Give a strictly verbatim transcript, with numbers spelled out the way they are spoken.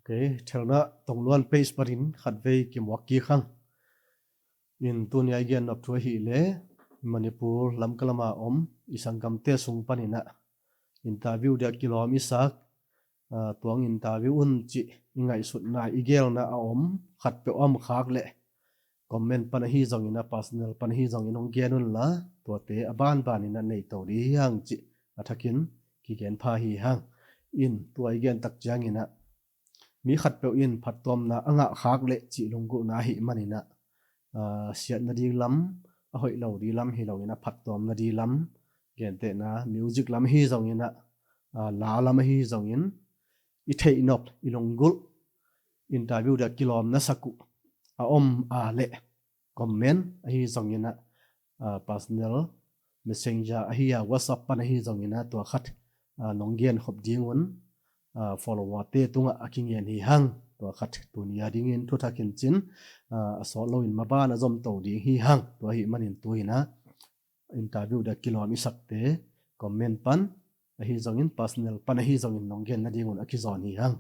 Ok, thelna tongluan page panin khatvei kimuak kik hang. In tuni a i gen nop thu ahih leh Manipur Lamka lama om i sanggamte sung panin ah interview dia kilawm i sak, ah, tuang interview un cih i ngaihsutna i gelna a om khatpeuh a om khak leh comment pan ahi zongin ah personal pan ahi zongin hong gen unla, tuate a banbanin ah nei to ding hi hang cih a thakin kigen pha hi hang. In tua i gen tak ciangin ah mi khatpeuh in phattuamna a ngah khak leh cih lunggulhna ahih manin ah, ah, siatna ding lam, a hoih lo ding lam hi loin ah phattuamna ding lam, gentehna music lam ahi zongin ah, ah, la lam ahi zongin i theih nop, i lunggulh, interview dia kilawm na sak uh a om a leh comment ahi zongin ah, ah, personal messenger ahi a WhatsApp pan ahi zongin ah tua khat, ah, nong gen khop ding un, ah, follower te tungah a kingen hi hang. Tua khat tuni a dingin thu thakin cin, ah, a sawt loin maban a zom to ding hi hang. Tua ahih manin tu-in ah interview dia kilawm i sakte comment pan ahi zongin personal pan ahi zongin nong gen nading un a kizawn hi hang.